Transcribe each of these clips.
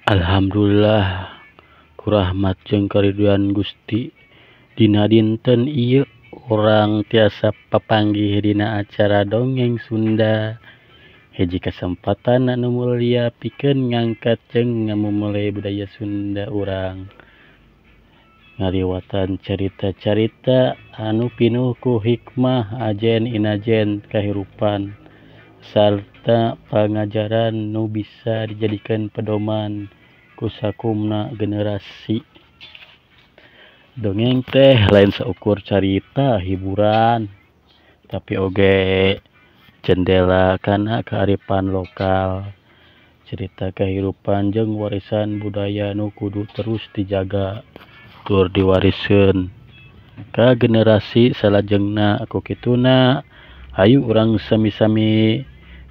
Alhamdulillah ku rahmat jeung kariduan Gusti dina dinten ieu urang tiasa papanggih dina acara dongeng Sunda. Hiji kasempatan anu mulia pikeun ngangkat jeung ngamumule budaya Sunda urang. Ngaliwatan carita-carita anu pinuh ku hikmah ajen inajen kahirupan sarta pangajaran nu bisa dijadikeun pedoman ku sakumna generasi. Dongeng teh lain saukur carita hiburan, tapi oge jendela kana kearifan lokal, cerita kehidupan jeung warisan budaya nu kudu terus dijaga tur diwariskeun ka generasi salajengna. Ku kituna hayu urang sami-sami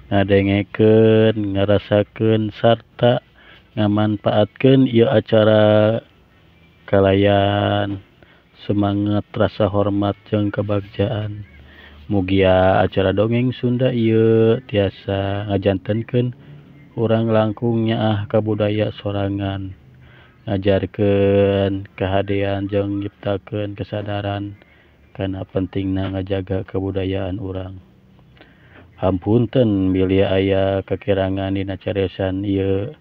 ngadengekeun, ngarasakeun sarta ngamanfaatkeun ieu acara kalayan semangat rasa hormat jeung kebagjaan. Mugia acara dongeng Sunda ieu tiasa ngajantenkeun urang langkung nyaah ka budaya sorangan, ngajarkeun kahadean jeung nyiptakeun kesadaran kana pentingna ngajaga kebudayaan urang. Hapunten bilih aya kakirangan dina cariosan ieu.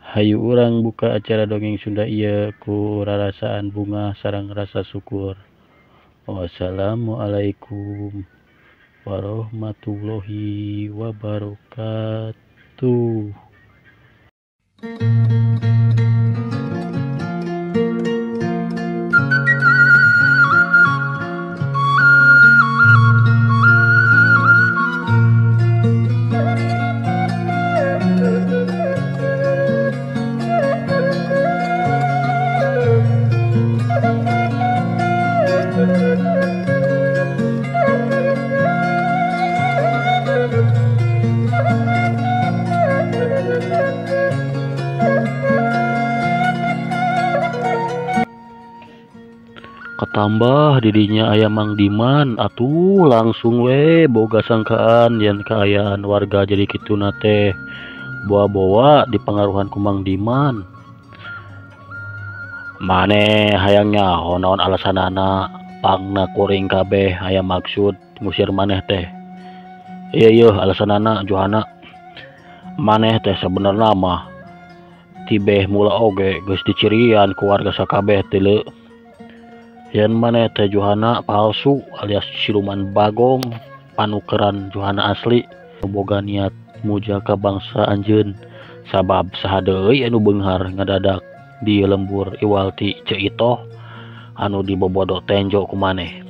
Hayu urang buka acara dongeng Sunda ieu ku rarasaan bungah sareng rasa syukur. Wassalamualaikum warahmatullahi wabarakatuh. Katambah didinya aya Mang Diman atuh langsung we boga sangkaan yen kaayaan warga jadi kituna teh boa-boa dipangaruhan ku Mang Diman. Maneh hayang nyaho naon alasanana pangna kuring kabeh aya maksud ngusir maneh teh. Ieu yeuh alasanana Johana. Maneh teh sabenerna mah tibeh mula oge geus dicirian ku warga sakabeh teh leu. Yen maneh teh Johana palsu alias siluman bagong panukeran Johana asli boga niat muja ka bangsa anjeun sabab saha deui anu beunghar ngadadak di lembur iwal ti Ceu Itoh anu dibobodo tenjo ku maneh.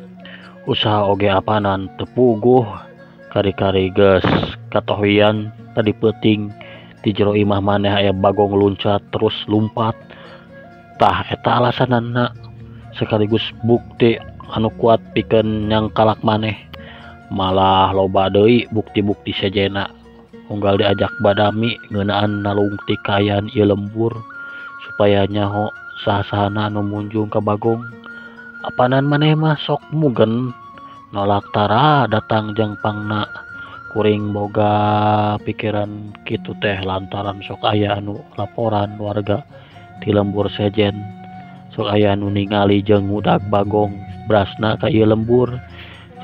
Usaha oge apanan teu puguh kari-kari geus katohian tadi peuting di jero imah maneh aya bagong luncat terus lumpat. Tah eta alasanana sekaligus bukti anu kuat pikeun nyangkalak maneh. Malah loba deui bukti-bukti sejena unggal diajak badami ngeunaan nalungtik kaayaan ieu lembur supaya nyaho saha-sahana anu munjung ka Bagong. Apanan maneh mah sok mugen nolak tara datang jeung pangna. Kuring boga pikiran kitu teh lantaran sok aya anu laporan warga ti lembur sejen. Sok aya anu ningali jeung ngudag Bagong brasna ka ieu lembur.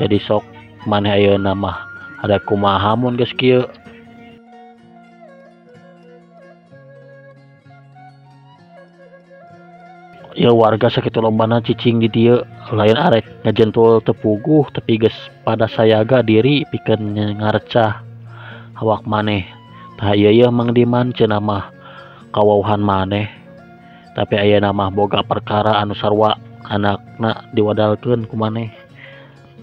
Jadi sok maneh ayeuna mah ada kumaha mun geus kieu. Ya warga sakitu lobana cicing di dieu lain arek ngajentul teu puguh tapi geus pada sayaga diri pikeun ngarecah awak maneh. Tah ieu yeuh Mang Diman cenah mah kawauhan maneh. Tapi ayeuna mah boga perkara anu sarua anakna diwadalkeun ku maneh.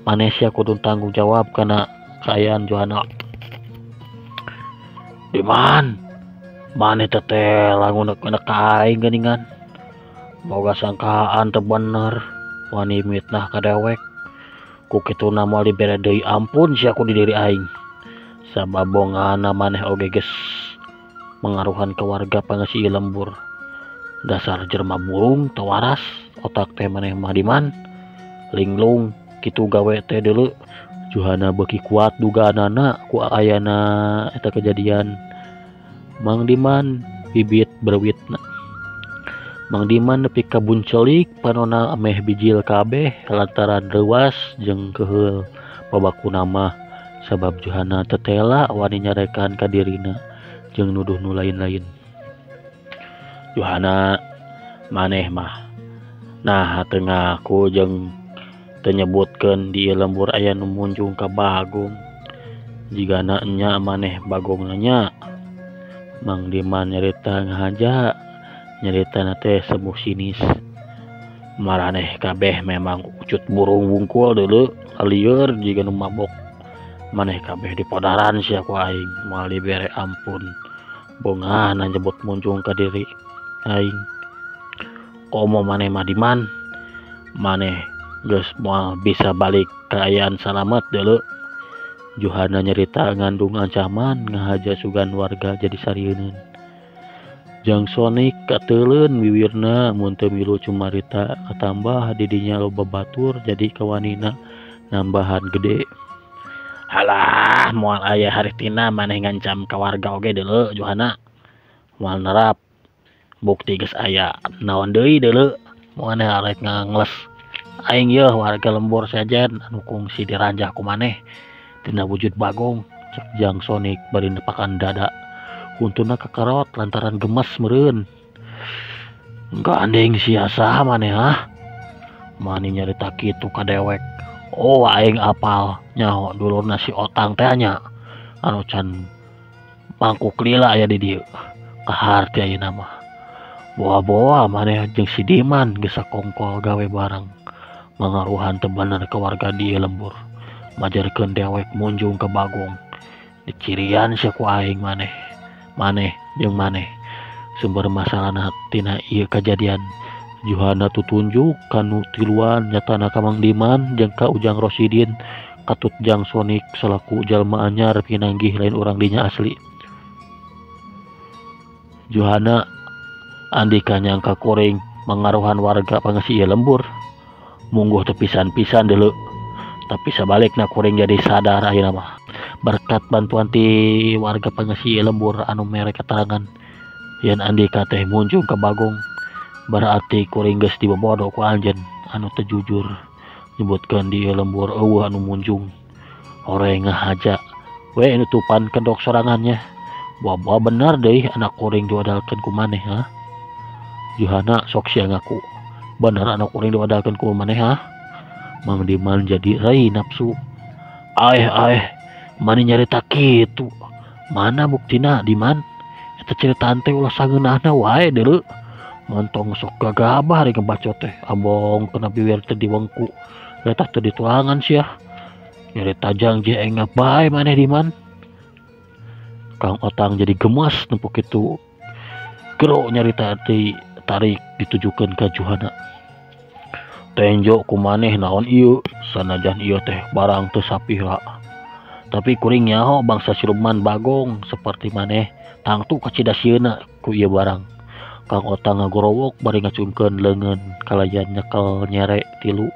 Maneh sia kudu tanggung jawab kana kaayaan Johana. Diman, maneh teh langunek-unek ka aing geuningan. Boga sangkaan teu bener, wani mitnah ka dewek. Ku kituna moal dibere deui ampun sia ku di diri aing. Sabab bongana maneh oge geus mengaruhan ka warga pangeusi ieu lembur. Dasar jelema burung teu waras, otak teh maneh mah Diman. Linglung kitu gawe teh deuleu. Johana beuki kuat dugaanana ku ayana eta kejadian. Mang Diman bibit berwitna. Mang Diman nepi ka buncelik panona ameh bijil kabeh lantaran reuwas jeung keheul babakuna mah sabab Johana tetela wani nyarekan ka dirina jeung nuduh nu lain-lain. Johana maneh mah nah teu ngaku jeung teu nyebutkeun di lembur aya nu munjung ka Bagong. Jigana enya maneh Bagongna nya. Mang Diman nyarita ngahaja nyaritana teh semuh sinis. Maraneh kabeh memang ucut burung wungkul deuleu lieur jiga nu mabok. Maneh kabeh dipodaran sia ku aing moal dibere ampun. Bongana nyebut munjung ka diri aing. Komo maneh mah Diman, maneh geus moal bisa balik kaayaan salamet deuleu. Johana nyarita ngandung ancaman ngahaja sugan warga jadi sarieuneun. Jang Sonik kateuleun wiwirna mun teu milu cumarita katambah didinya loba batur jadi kawanina nambahan gede. Halah moal aya hartina maneh ngancam ka warga oge deuleu Johana. Moal nerap bukti geus aya naon deui deuleu maneh arek ngangles. Aing yeuh warga lembur sejen anu kungsi diranjah ku maneh dina wujud Bagong cek Jang Sonik bari nepakan dada. Huntuna kakarot lantaran gemes meureun. Gandeng sia saha maneh hah? Mani nyarita kitu ka dewek. Oh aing apal nyaho dulurna si Otang teh nya anu can mangkuk lila aya di dieu. Kaharti ayeuna mah. Boa-boa maneh jeung si Diman geus sakongkol gawe barang. Mangaruhan teu bener ka warga dieu lembur. Majarkeun dewek munjung ka Bagong. Dicirian sia ku aing maneh. Maneh jeung maneh sumber masalahna tina ieu kajadian. Johana tutunjuk kanu tiluan nyatana ka Mang Diman jeung ka Ujang Rosidin katut Jang Sonik salaku jalma anyar pinanggih lain urang dinya asli. Johana andika nyangka kuring mangaruhan warga pangeusi ieu lembur. Mungguh teu pisan-pisan deuleu. Tapi sabalikna kuring jadi sadar ayeuna mah. Berkat bantuan ti warga pangeusi lembur anu mere keterangan yen andika teh munjung ka Bagong berarti kuring geus dibobodo ku anjeun anu teu jujur nyebutkeun di lembur eueuh anu munjung. Horeng ngahaja we nutupan kedok sorangannya. Boa-boa bener deui anak kuring diwadalkeun ku maneh ha. Johana sok sia ngaku bener anak kuring diwadalkeun ku maneh ha. Mang Diman jadi rei nafsu. Aeh aeh mani nyarita kitu. Mana buktina Diman? Eta ceritaan teh ulah sangeunahna wae deuleu. Montong sok gagabah ari ngebacot teh. Abong kena biwir teh diwengku. Letah teh dituangan sia. Nyarita jang jeung engap bae maneh Diman. Kang Otang jadi gemas nempo kitu. Gero nyarita teh tarik ditujukeun ka Johana. Tenjo ku maneh naon ieu sanajan ieu teh barang teu sapira. Tapi kuring nyaho bangsa siluman Bagong seperti maneh tangtu kacida sieuna ku ieu barang. Kang Otang ngagorowok bari ngacungkeun leungeun kalayan nyekel nyere tilu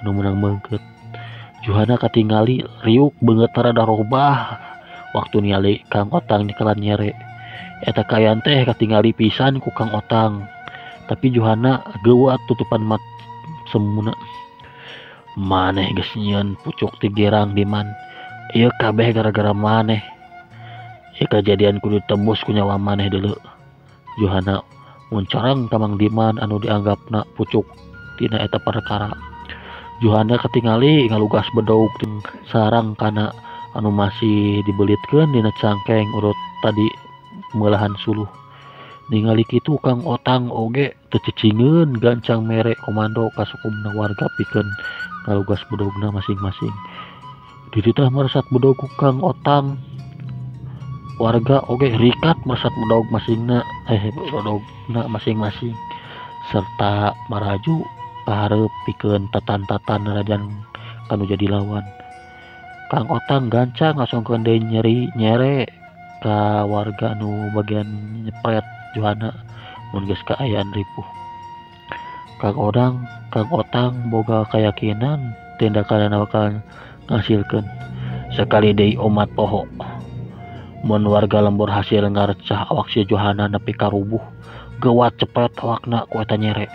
anu meunang meungkeut. Johana katingali riuk beungeut rada robah waktu ningali Kang Otang nyekelan nyere. Eta kaayaan teh katingali pisan ku Kang Otang. Tapi Johana geuwat tutupan mat semuna. Maneh geus nyieun pucuk ti girang Diman. Ieu kabeh gara-gara maneh. Ieu kajadian kudu ditebus ku nyawa maneh deuleu. Johana muncarang ka Mang Diman anu dianggapna pucuk tina eta perkara. Johana katingali ngalugas bedog sarang kana anu masih dibelitkeun dina cangkeng urut tadi meulahan suluh. Ningali kitu Kang Otang oge teu cicingeun gancang mere komando ka sukumna warga pikeun ngalugas bedogna masing-masing. Dititah meresat bedog ku Kang Otang. Warga oge rikat meresat bedog masingna bedogna masing-masing serta maraju kahareup pikeun tatan-tatan rajan kanu jadi lawan. Kang Otang gancang ngasongkeun deui nyeri nyere ka warga anu bagian nyepret Johana mun geus kaayaan ripuh. Kang Otang boga keyakinan tindakanna bakal ngasilkeun. Sekali deui omat poho. Mun warga lembur hasil ngarecah awak si Johana nepi ka rubuh, gewat cepet awakna ku eta nyere.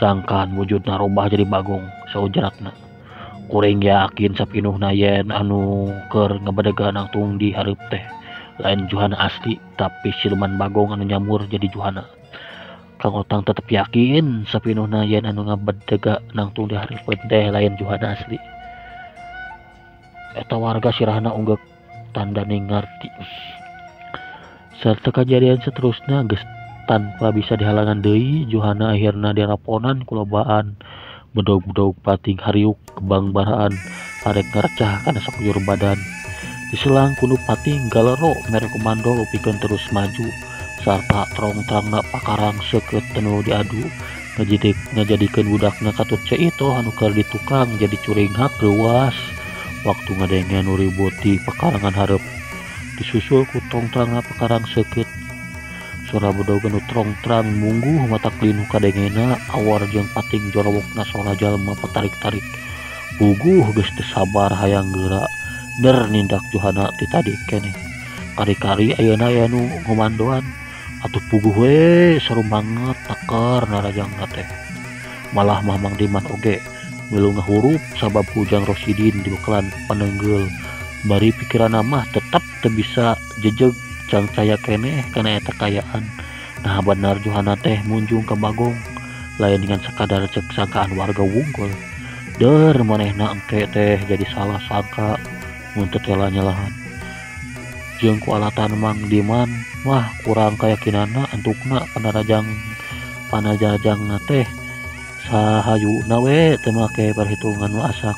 Sangkan wujudna robah jadi bagong saujratna. Kuring yakin sapinuhna yen anu keur ngebedega nangtung di hareup teh lain Johana asli, tapi siluman bagong anu nyamur jadi Johana. Kang Otang tetep yakin sapinuhna yen anu ngabedega nangtung di hareup teh lain Johana asli. Eta warga sirahna unggek tandane ngarti. Serta kejadian seterusnya geus tanpa bisa dihalangan deui, Johana akhirna diraponan ku lobaan bedog-bedog pating hariuk kebang baraan arek ngerecah kana sakujur badan. Diselang kudu pating galero mere komando pikeun terus maju sarta trong-trangna pakarang seukeut teu diadu ngajadikeun budakna katut Ceu Itoh anu keur di tukang jadi curinghak reuas waktu ngadenge nu ribut di pekarangan hareup. Disusul ku tongtrangna pakarang seukeut. Sora bedog anu trongtrang mungguh matak linu kadengena awar jeung pating jorowokna sora jalma patarik-tarik. Puguh geus teu sabar hayang geura ner nindak Johana ti tadi keneh. Kari-kari ayeuna aya nu ngomandoan atuh puguh we seru banget teker narajangna teh. Malah mah Mang Diman oge milu ngahurup sabab Ujang Rosidin dibekalan panenggel. Bari pikiranna mah tetep teu bisa jejeg cangcaya keneh kana eta kayaan. Nah benar Johana teh munjung ka Bagong lain dengan sekadar cek sangkaan warga wungkul. Der manehna engke teh jadi salah sangka mun teu tela nyalahan. Jeung ku alatan Mang Diman mah kurang kayakinanna antukna panajajangna teh sahayuna we teu make perhitungan nu asak.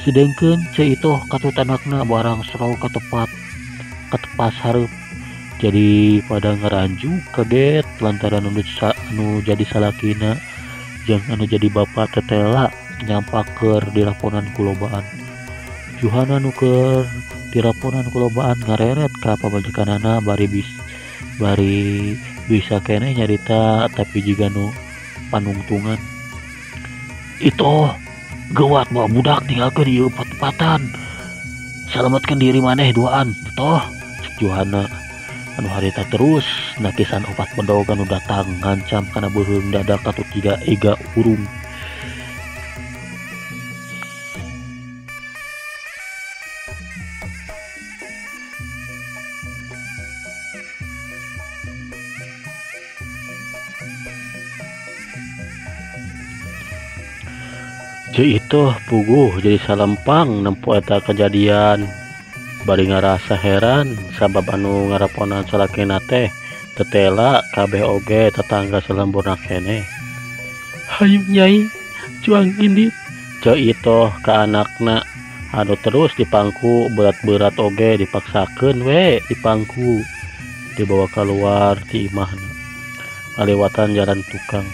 Sedengkeun Ceu Itoh katut anakna barang serau ka tepas hareup jadi pada ngaranju kaget lantaran anu jadi salakina jeung anu jadi bapa tetela nyampaker diraponan ku lobaan. Johana nu keur diraponan ku lobaan ngareret ka pamajikanana bari bisa keneh nyarita tapi jiga nu panungtungan. Itoh geuwat bawa budak tinggalkeun ieu patepatan, salametkeun diri maneh duaan toh. Johana anu harita terus nakisan opat bedog anu datang ngancam kana beuheung dada katut jiga iga urung. Ceu Itoh puguh jadi salempang nempo eta kejadian. Bari ngarasa heran sabab anu ngaraponan salakina teh tetela kabeh oge tetangga salemburna keneh. Hayu nyai cuang indit. Ceu Itoh ka anakna anu terus dipangku berat-berat oge dipaksakeun we dipangku dibawa keluar ti imahna ngaliwatan jalan tukang.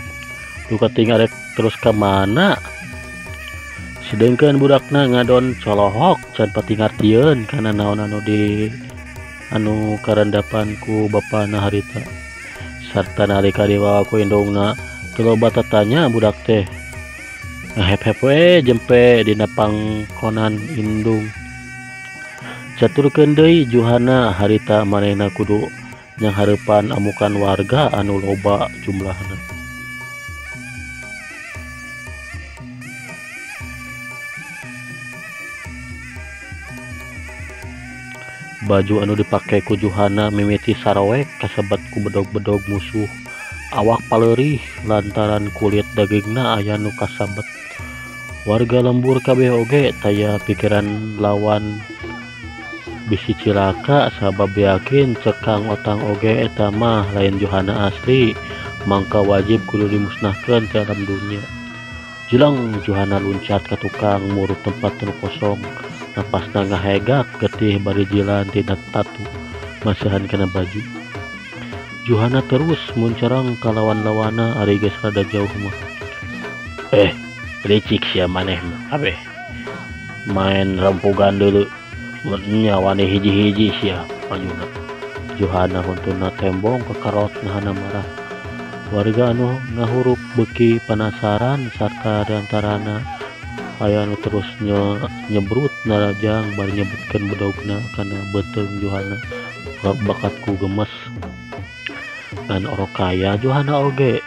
Duka tinggal rek terus ka mana? Sedengkeun budakna ngadon colohok can pati ngartieun kana naon anu di anu karandapan ku bapana harita. Sarta nalika dibawa ku indungna teu loba tatanya budak teh ngahep-hep we jempe dina pangkonan indung. Caturkeun deui Johana harita manehna kudu nyanghareupan amukan warga anu loba jumlahna. Baju anu dipake ku Johana mimiti saroek kasebat ku bedog-bedog musuh. Awak paleurih lantaran kulit dagingna aya nu kasabet. Warga lembur kabeh oge taya pikiran lawan bisi cilaka sabab yakin cek Kang Otang oge eta mah lain Johana asli, mangka wajib kudu dimusnahkeun ti alam dunya. Jelang Johana luncat ka tukang murut tempat nu kosong. Napasna ngahegak getih bari jilan tina tatu masahan kana baju. Johana terus muncerang ka lawan-lawana ari geus rada jauh mah. Licik sia maneh mah kabeh. Main rempugan deuleu mun nyawane hiji-hiji sia majuna. Johana huntuna tembong kekerot nahana marah. Warga anu ngahurup beuki panasaran sarta diantarana Aya anu terus nyebrut narajang bari nyebutkeun bedogna kana beuteung Johana bakat ku gemes. Ngan orok kaya Johana oge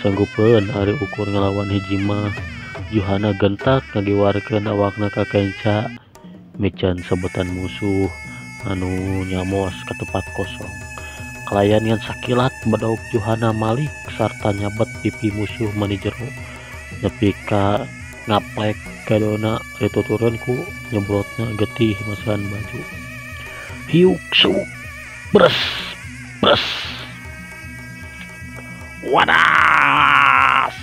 sanggupeun ari ukur ngalawan hiji mah. Johana gentak ngagiwarkeun awakna ka kenca miceun sebutan musuh anu nyamos ka tempat kosong. Kalayan ngan sakilat bedog Johana malik sarta nyabet pipi musuh mani jero nepi ka ngaplek kadona dituturkeun ku nyebrotna getih masihan baju. Hiuk suk bres bres wadas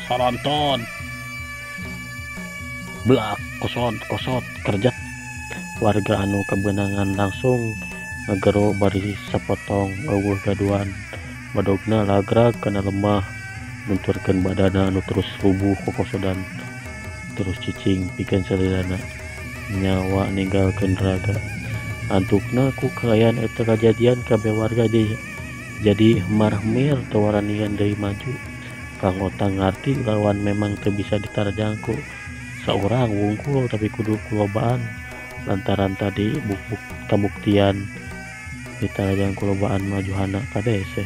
saronton blak kosot kosot kerjat. Warga anu kebenangan langsung ngegero bari sapotong eueuh gaduan. Bedogna lagrag kana lemah nunturkeun badana anu terus rubuh kokosodan terus cicing pikeun salilana nyawa ninggalkeun raga. Antukna ku kaayaan eta kajadian kabeh warga jadi marmir teu waranian deui maju. Kang Otang ngarti lawan memang teu bisa ditarjang ku saurang wungkul tapi kudu kulobaan lantaran tadi buk kabuktian ditarjang kulobaan mah Johana kadeseh.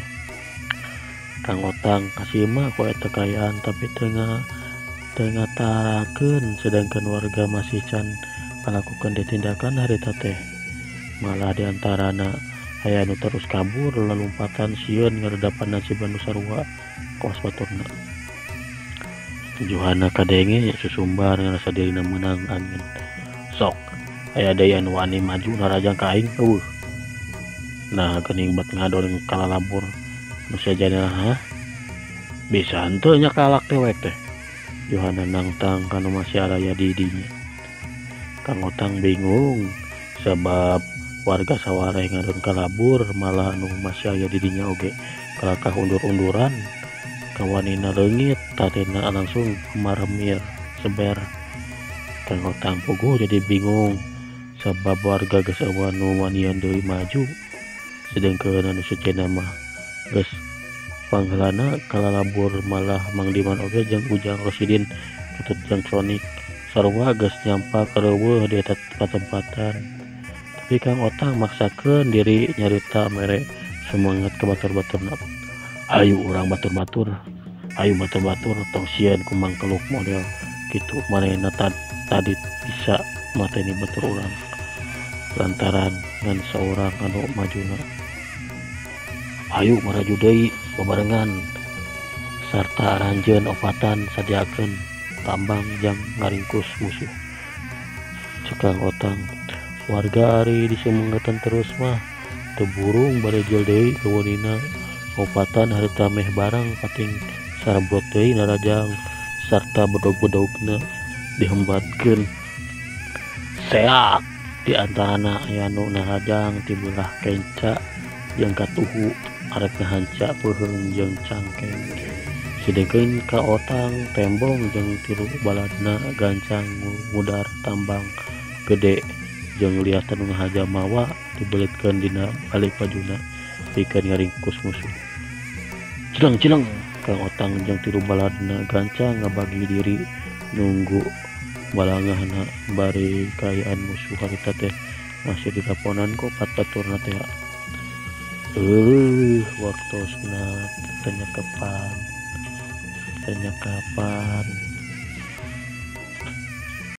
Kang Otang kasima ku eta kaayaan tapi teu ngatarakeun sedangkan warga masih can ngalakukeun tindakan harita teh. Malah diantarana aya anu terus kabur lalumpatan sieun ngaredapan nasib anu sarua kawas baturna. Johana kadenge susumbar ngarasa dirina meunang angin. Sok aya deui anu wani maju narajang ka aing eueuh. Nah geuning bet ngadon kalalabur nu sajana ha bisa henteu nya kalak dewek teh. Johana nangtang kanu masih araya di dinya. Kang Otang bingung sebab warga sawareh ngadon kalabur malah anu masih aya di dinya oge kalakah undur-unduran. Kawanina leungit tatena langsung maremir seber. Kang Otang puguh jadi bingung sebab warga geus eueuh nu wanian deui maju sedengkeun anu sejenna mah geus pangheulana kalalabur malah Mang Diman oge jeung Ujang Rosidin katut jeung Sonik sarua geus nyampa kareuweuh di eta patempatan. Tapi Kang Otang maksakeun diri nyarita mere semangat ke batur-baturna. Ayo urang batur-batur, ayo batur-batur tong sieun ku mangkeluk model kitu manehna tadi bisa mateni batur urang lantaran ngan saurang anu majuna. Ayo maraju deui babarengan sarta aranjeun opatan sadiakeun tambang jang ngaringkus musuh. Cek Kang Otang warga ari disemangetan terus mah teu burung barejel deui kawanina. Opatan harita meh barang pating sarabrot deui narajang sarta bedog-bedogna dihembatkeun. Seak di antarana aya nu narajang ti belah kenca jeung katuhu arek ngahanca peuheung jeung cangkeng. Sedengkeun ka Otang tembong jeung tilu baladna gancang ngudar tambang gede jeung liatan nu ngahaja mawa dibelitkeun dina balik bajuna pikeun ngaringkus musuh. Cileng-cileng Kang Otang jeung tilu baladna gancang ngabagi diri nunggu balangahna bari kaayaan musuh harita teh masih dilaponan ku baturna teh. Waktosna teu nyakepan.